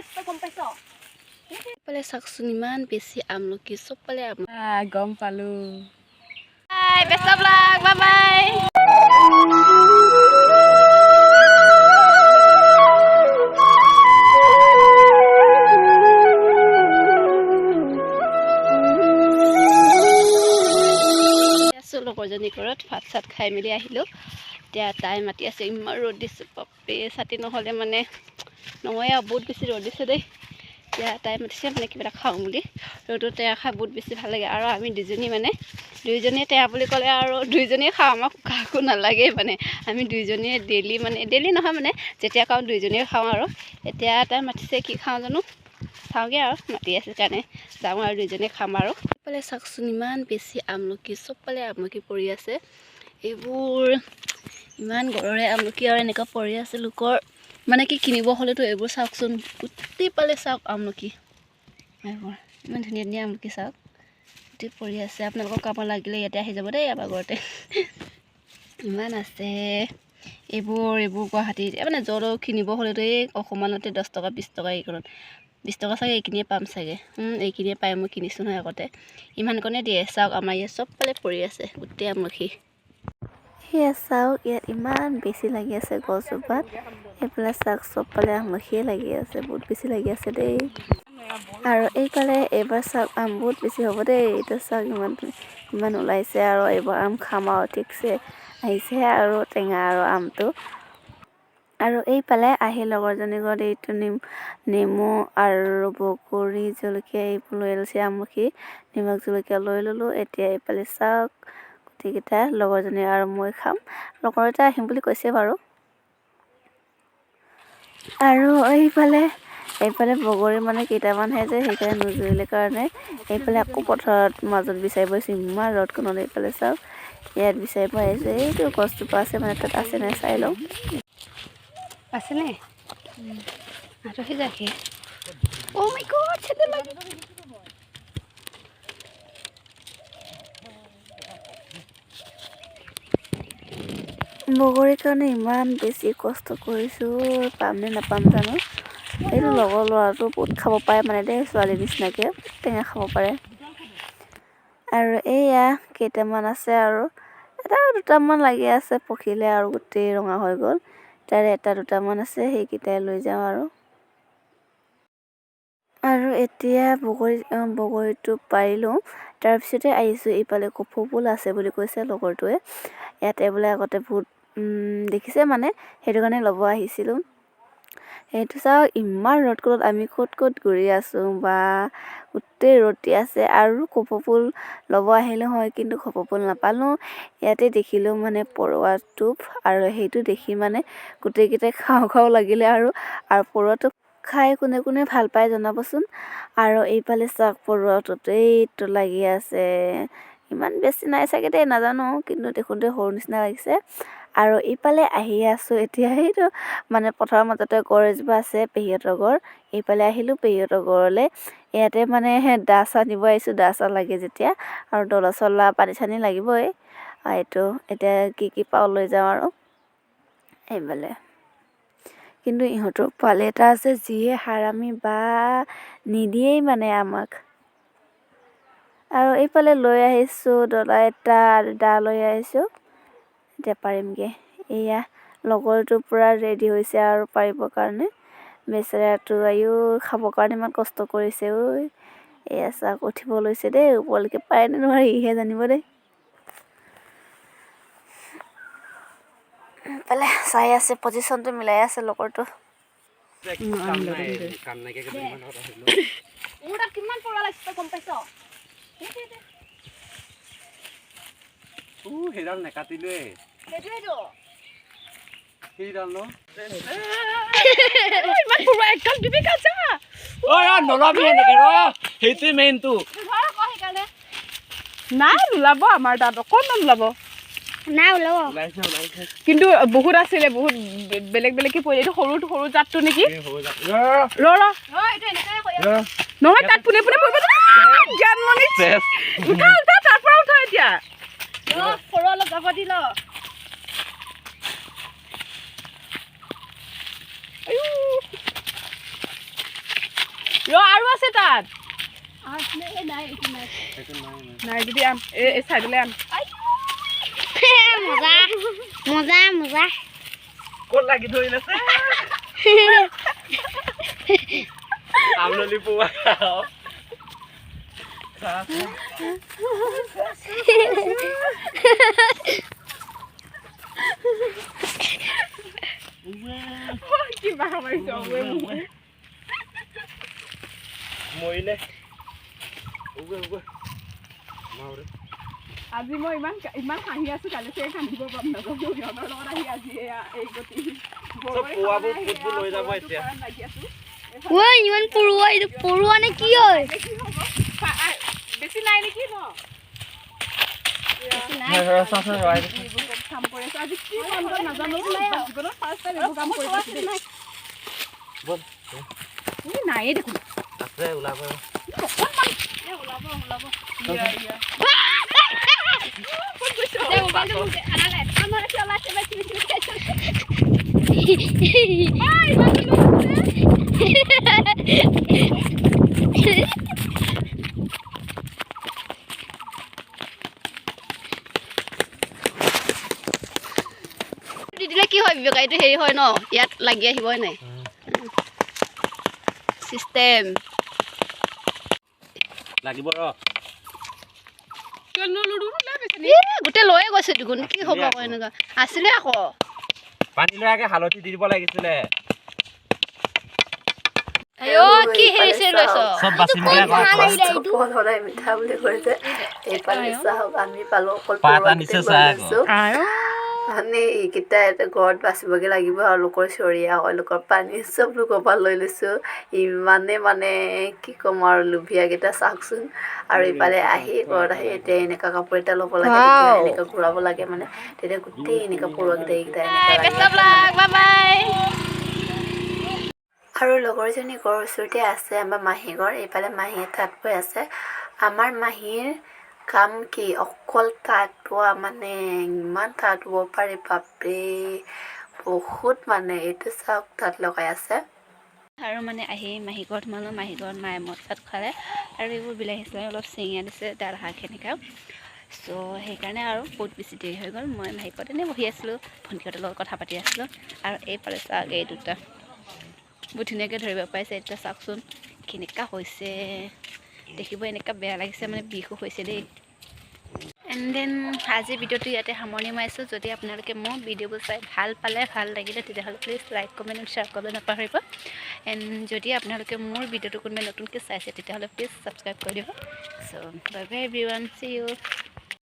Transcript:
লাগিছে, তই গম পাইছ? এইফালে চাওকচোন, ইমান বেছি আমলখি, চবফালে আমলখি। গম পালোঁ। Bye, best of luck, bye bye. আছোঁ লগৰজনী ঘৰত, ভাত চাত খাই মেলি আহিলোঁ। এতিয়া তাই মাতি আছে। ইমান ৰ'দ দিছে বাপৰে, ছাতি নহ'লে মানে নহয় আৰু, বহুত বেছি ৰ'দ দিছে দেই। এতিয়া তাই মাতিছে মানে কিবা এটা খাওঁ বুলি। ৰ'দত টেঙা খাই বহুত বেছি ভাল লাগে। আৰু আমি দুজনী মানে দুইজনীয়ে টেঙা বুলি ক'লে আৰু দুইজনীয়ে খাওঁ, আমাক কাকো নালাগেই। মানে আমি দুইজনীয়ে ডেইলি, মানে ডেইলি নহয়, মানে যেতিয়া খাওঁ দুইজনীয়ে খাওঁ। আৰু এতিয়া তাই মাতিছে, কি খাওঁ জানো, চাওঁগৈ আৰু। মাতি আছে কাৰণে যাওঁ আৰু দুইজনীয়ে খাম। আৰু এইফালে চাওকচোন, ইমান বেছি আমলখি, চবফালে আমলখি পৰি আছে। এইবোৰ ইমান ঘৰৰে আমলখি আৰু এনেকুৱা পৰি আছে লোকৰ, মানে কি কিনিব হ'লেতো এইবোৰ চাওকচোন, গোটেই পালে চাওক আমলখি। এইবোৰ ইমান ধুনীয়া ধুনীয়া আমলখি চাওক, গোটেই পৰি আছে। আপোনালোকক কামত লাগিলে ইয়াতে আহি যাব দেই, আমাৰ ঘৰতে ইমান আছে এইবোৰ। এইবোৰ গুৱাহাটীত মানে য'ত কিনিব হ'লেতো এই অকণমানতে 10 টকা, 20 টকা। এইকণত 20 টকা চাগে, এইখিনিয়ে পাম চাগে। এইখিনিয়ে পাই, মই কিনিছোঁ নহয় আগতে, ইমানকণে দিয়ে। চাওক, আমাৰ ইয়াত চবফালে পৰি আছে গোটেই আমলখি। সেয়া চাওক, ইয়াত ইমান বেছি লাগি আছে গছজোপাত। এইফালে চাওক, চবফালে আমলখিয়ে লাগি আছে, বহুত বেছি লাগি আছে দেই। আৰু এইফালে এইবাৰ চাওক, আম বহুত বেছি হ'ব দেই। এতিয়া চাওক, ইমান ইমান ওলাইছে আৰু এইবাৰ আম খাম আৰু ঠিকছে আহিছেহে আৰু টেঙা আৰু আমটো। আৰু এইফালে আহি লগৰজনী ঘৰত এইটো নেমু আৰু বগৰী, জলকীয়া এইবোৰ লৈ লৈছে। আমলখি, নিমখ, জলকীয়া লৈ ল'লোঁ। এতিয়া এইফালে চাওক, গোটেইকেইটা লগৰজনী আৰু মই খাম। লগৰ এটা আহিম বুলি কৈছে বাৰু। আৰু এইফালে এইফালে বগৰী মানে কেইটামানহে যে, সেইকাৰণে নুজুৰিলে কাৰণে এইফালে আকৌ পথাৰত মাজত বিচাৰি গৈছোঁ ইমান ৰ'দখনত। এইফালে চাওক, ইয়াত বিচাৰি পাই আহিছোঁ। এইটো গছজোপা আছে, মানে তাত আছে নাই চাই লওঁ। আছেনে? আঁতৰি যাহি। অ' মাই গড, চেন্দেল লাগি। বগৰীৰ কাৰণে ইমান বেছি কষ্ট কৰিছোঁ, পাম নে নাপাম জানো। এইটো লগৰ ল'ৰাটো বহুত খাব পাৰে মানে দেই, ছোৱালীৰ নিচিনাকৈ টেঙা খাব পাৰে। আৰু এইয়া কেইটামান আছে আৰু এটা দুটামান লাগি আছে, পকিলে আৰু গোটেই ৰঙা হৈ গ'ল। তাৰে এটা দুটামান আছে, সেইকেইটাই লৈ যাওঁ আৰু। আৰু এতিয়া বগৰীটো পাৰিলোঁ। তাৰপিছতে আহিছোঁ এইফালে, কপৌ ফুল আছে বুলি কৈছে লগৰটোৱে। ইয়াতে বোলে আগতে বহুত দেখিছে, মানে সেইটো কাৰণে ল'ব আহিছিলোঁ। সেইটো চাওক, ইমান ৰ'দখনত আমি ক'ত ক'ত ঘূৰি আছোঁ বা, গোটেই ৰ'দ দি আছে। আৰু কপৌ ফুল ল'ব আহিলোঁ হয়, কিন্তু কপৌ ফুল নাপালোঁ। ইয়াতে দেখিলোঁ মানে পৰুৱা টোপ আৰু সেইটো দেখি মানে গোটেইকেইটাই খাওঁ খাওঁ লাগিলে। আৰু আৰু পৰুৱা টোপ খাই কোনে কোনে ভাল পায় জনাবচোন। আৰু এইফালে চাওক, পৰুৱা টোপ এইটো লাগি আছে। ইমান বেছি নাই চাগে দেই, নাজানো, কিন্তু দেখোঁতে সৰু নিচিনা লাগিছে। আৰু ইফালে আহি আছোঁ এতিয়া, সেইটো মানে পথাৰৰ মাজতে গড় এজোপা আছে, পেহীহঁতৰ ঘৰ। এইফালে আহিলোঁ পেহীহঁতৰ ঘৰলৈ। ইয়াতে মানে দা চা নিব আহিছোঁ, দা চা লাগে যেতিয়া আৰু দলা চলা, পানী চানী লাগিবই। এইটো এতিয়া কি কি পাওঁ লৈ যাওঁ। আৰু এইফালে কিন্তু ইহঁতৰ পোৱালি এটা আছে, যিয়ে হাৰামি বা, নিদিয়েই মানে আমাক। আৰু এইফালে লৈ আহিছোঁ ডলা এটা আৰু দা লৈ আহিছোঁ, এতিয়া পাৰিমগৈ। এয়া লগৰটো পূৰা ৰেডি হৈছে আৰু পাৰিবৰ কাৰণে। বেচেৰাটো আইও, খাবৰ কাৰণে ইমান কষ্ট কৰিছে ঐ। এয়া চাওক, উঠিব লৈছে দেই ওপৰলৈকে, পাৰে নে নোৱাৰে ইহে জানিব দেই। ইফালে চাই আছে, পজিশ্যনটো মিলাই আছে লগৰটো। মোৰ তাত কিমান পৰুৱা লাগিছে, তই গম পাইছ? সেইডাল নেকাটিলোৱে। সেইটোৱেতো। সেইডাল ন। ইমান পৰুৱা, একদম দিবি কাচা। ঐ, নলবি সেনেকে ৰ, সেইটোৱে মেইনটো। ধৰ আকৌ সেইকাৰণে। নাই নোলাব, আমাৰ তাত অকণমান ওলাব। নাই ওলাব। ওলাইছে, ওলাইছে। কিন্তু বহুত আছিলে, বহুত বেলেগ বেলেগকে পৰিলে। এইটো সৰু সৰু জাতটো নেকি? এই হৈ যাব। ৰ ৰ। ৰ, এইটো এনেকুৱাই কৰি। ৰ। নহয়, তাত পোনে পোনে পৰিব। জ্ঞানমণি। চেচ। উঠা উঠা, তাৰ পৰা উঠা এতিয়া। ৰ, সৰু অলপ যাব দি ল। আইও। ৰ, আৰু আছে তাত। নাই, এইটো নাই। নাই যদি আন, এই চাইডলৈ আন। মজা মজা মজা। ক'ত লাগি ধৰি লৈছে আমললি পোৱা। কিবা মাৰিছ? মৰিলে, উগে উগে। আজি মই ইমান ইমান হাঁহি আছো, কালি চাগে কান্দিব পাম নাজানো। সিহঁতৰ লগত আহি আজি এয়া এই গতি। পৰুৱাবোৰ ফুটবোৰ লৈ যাব এতিয়া। লাগি আছো। ঐ, ইমান পৰুৱা, এইটো পৰুৱা নে কি হয়? কি হ'ব, বেছি নাই নেকি ন? এইবোৰ কাম কৰি আছো আজি। কি কাম কৰি নাজানো, জীৱনত ফাৰ্ষ্ট টাইম এইবোৰ কাম কৰি পাইছো দেই। ব'ল। এই নায়ে দেখোন। আছে, ওলাব। ওলাব, ওলাব। ইয়া, ইয়া। দে, মোবাইলটো মোক দে। আনালে আমাৰ ওলাইছে, বেছি বেছি বেছি। দি দিলে কি হয় বিবেক? এইটো হেৰি হয় ন, ইয়াত লাগি আহিবই নাই চিষ্টেম। লাগিব, ৰ। কিয় নলুডু লৈ গৈছে? এ, গোটেই লৈয়ে গৈছে দেখোন। কি হ'ব আকৌ? এনেকুৱা আছিলে আকৌ। পানী লৈ আগে হালধি দি দিব লাগিছিলে। আইঅ, কি হেৰি চেৰি লৈছ? চব বাচি মেলি আকৌ। ফল সদায় মিঠা বুলি কৈছে। এইফালে চাওক, আমি পালোঁ অকল পাত পৰুৱাকেইটা আনিছে লৈ চা আকৌ। লৈছোঁ। মানে এইকেইটা এতিয়া ঘৰত বাচিবগৈ লাগিব আৰু লোকৰ চৰিয়া হয়, লোকৰ পানী, চব লোকৰ পৰা লৈ লৈছোঁ। ইমানে মানে কি ক'ম আৰু, লোভীয়াকেইটা চাওকচোন। আৰু ইফালে আহি ঘৰত আহি এতিয়া এনেকুৱা কাপোৰ এটা ল'ব লাগে, তেতিয়া এনেকুৱা ঘূৰাব লাগে, মানে তেতিয়া গোটেই এনেকুৱা পৰুৱাকেইটা এইকেইটা এনেকুৱা বেষ্ট লাগে। Of luck, bye bye. আৰু লগৰজনী ঘৰৰ ওচৰতে আছে আমাৰ মাহী ঘৰ। এইফালে মাহীয়ে তাঁত বৈ আছে। আমাৰ মাহীৰ কাম কি, অকল তাঁত বোৱা। মানে ইমান তাঁত বব পাৰে, বাপৰে, বহুত। মানে এইটো চাওক, তাঁত লগাই আছে। আৰু মানে আহি মাহী ঘৰত সোমালোঁ। মাহী ঘৰত মায়ে মদ চাত খালে আৰু এইবোৰ বিলাহী চিলাহী অলপ ছিঙি আনিছে, দাল শাক সেনেকা। চ' সেইকাৰণে আৰু বহুত বেছি দেৰি হৈ গ'ল। মই মাহী ঘৰত এনেই বহি আছিলোঁ, ভণ্টিহঁতৰ লগত কথা পাতি আছিলোঁ। আৰু এইফালে চাওক, এই দুটা বহুত ধুনীয়াকৈ ধৰিব পাৰিছে। এতিয়া চাওকচোন কেনেকুৱা হৈছে, দেখিব এনেকুৱা বেয়া লাগিছে, মানে বিষো হৈছে দেই। এণ্ড then আজিৰ ভিডিঅ'টো ইয়াতে সামৰণি মাৰিছোঁ। যদি আপোনালোকে মোৰ ভিডিঅ'বোৰ চাই ভাল পালে, ভাল লাগিলে, তেতিয়াহ'লে please like, comment and share কৰিব নাপাহৰিব। এণ্ড যদি আপোনালোকে মোৰ ভিডিঅ'টো কোনোবাই নতুনকৈ চাইছে, তেতিয়াহ'লে প্লিজ ছাবস্ক্ৰাইব কৰি দিব। So bye bye everyone, see you.